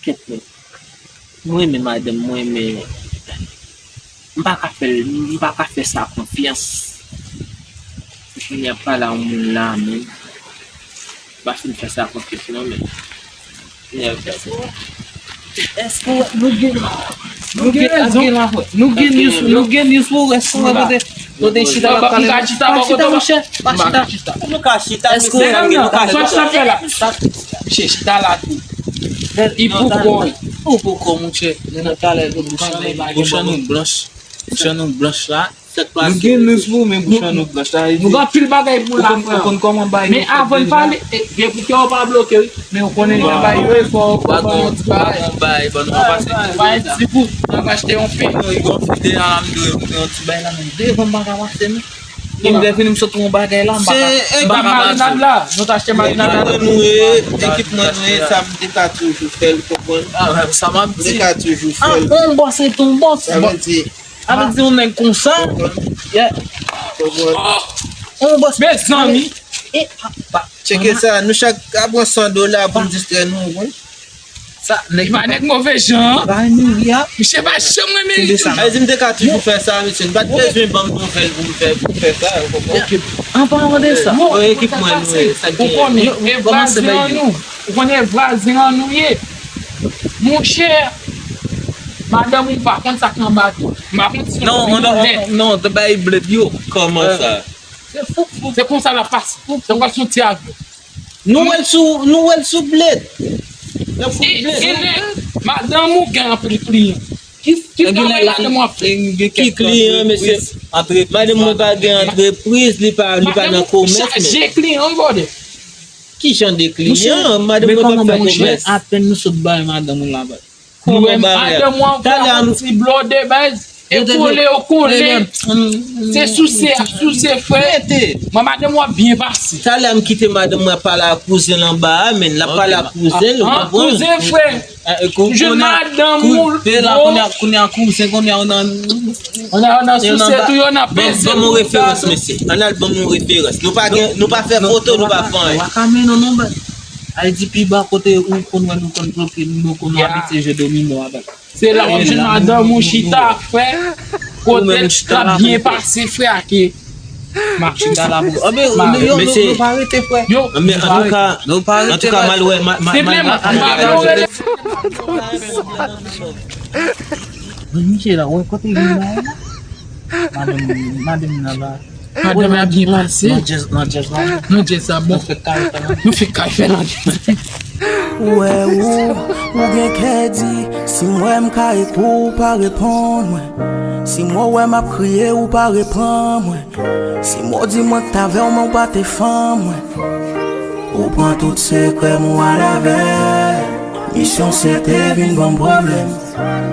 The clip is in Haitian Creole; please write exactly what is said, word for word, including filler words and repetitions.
Kèt men. Mwen renmen madanm mwen, men m pa ka fè l, m pa ka fè sa konfyans. Pou kounye a pale a yon moun la, men m pa fin fè sa konfyans non, men. Kounye a, èske nou gen, nou gen rezon, nou gen news, nou gen news pou, èske w wè kote, kote chita la pale? Pa chita, monchè, pa chita. Nou ka chita, èske w wè, nou ka chita. Misye chita la tou. Li pou kò, ou pou kò, monchè. Bouch an nou blanch. Bouch an nou blanch la. Nou gen news pou, men bouch an nou blanch la. Nou gen anpil bagay pou la, frè. Ou konn kòman bagay yo fèt deja. Men avan n pale, gen pou kè w pa bloke, wi. Men ou konnen jan bagay yo ye, fò w fè yon ti bagay. Bay, ban nou pase. Bay ti bout, n ap achte yon pen. Non, li gon fide a la, m dwe yon ti bagay la, men devan m pa ka pase, men. Lè m vini, m sot yon bagay la, m pa ka, m pa ka pase. Marinad la, nou t achte marinad la. Ekip mwen nou ye, ekip mwen nou ye, sa m te ka toujou fè l, konprann? Sa m ap di. M te ka toujou fè l. Yon bòs ret yon bòs. Sa vle di, avèk di yon nèg konsa. Yeah. On bòs. Mezanmi. E pa, pa. Tcheke sa, nou chak ka pran san dola pou n distrè nou, wi. Sa, nèg pa nèg move jan. Ba nou ya. Misye pa janm renmen li tou. Ay, di m te ka toujou fè sa, mesye. M pa t bezwen ban m nouvèl pou m fè, pou m fè sa, ou konprann? Ok. An palan de sa. Ekip mwen nou ye, sa k genyen. Ou konnen, e vwazen an nou. Ou konnen vwazen an nou ye. Monchè, madanm ou pa konn sa k anba tou. M pa konn si non, non, non, te bay blèd yo. Kòman sa? Se fou, fou. Se konsa l ap pase. Se konsa yon ti avyon. Nou wè l sou, nou wè l sou blèd. Nan fou blèd. E, e lè madanm ou gen anpil kliyan. Ki, ki travay madanm ou ap fè? Ki kliyan, mesye? Madanm mwen pa gen antrepriz, li pa, li pa nan komès, men. Madanm ou chaje kliyan, wi, bòdè. Ki jan de kliyan? Madanm mwen pa fè komès. Apèn nou sot bay madanm ou la, baz. Nou wè madanm ou an fè yon ti blòdè, baz. E kole yo kole. Se souse ap souse, frè. Mwen, madanm ou ap byen pase. Talè a m kite madanm mwen ap pale ak kouzen l anba a, men l ap pale ak kouzen l, ou konprann? Kouzen, frè. Ou jwenn madanm ou. Kounye a, kounye a, kouzen, kounye a, ou nan, ou nan souse tou, yo nan peze. Ban m yon referans, mesye. Ann al ban m yon referans. Nou pa gen, nou pa fè foto, nou pa fè anyen. Ou pa ka mennen non, baz. Ayiti pi ba kote ou konn wè nou konn bloke, nou konn abitye jwe domino avèk. Se la w ap jwenn madanm ou chita, frè. Kote l ap byen pase, frè, ake. M ap chita la pou. Anben, yo, nou, nou pa rete, frè. Yo, anben, antouka, antouka, m al wè, m a, m a, m a, m a, m a, Misye la, wè kote li la. Madanm, madanm nan la. Madanm la byen pase. Nan djèz, nan djèz la. Nan djèz la, bon. Nou fè kay fè nan. Nou fè kay fè nan djèz. Ou wè ou, ou gen kè di, si m wè m kare kou, ou pa reponn mwen. Si m wè w ap kriye, ou pa reponn mwen. Si m di mwen k t avè w, men w pa te fanm mwen. Ou pran tout sekrè m, ou al avè l. Misyon se te vin ban m pwoblèm.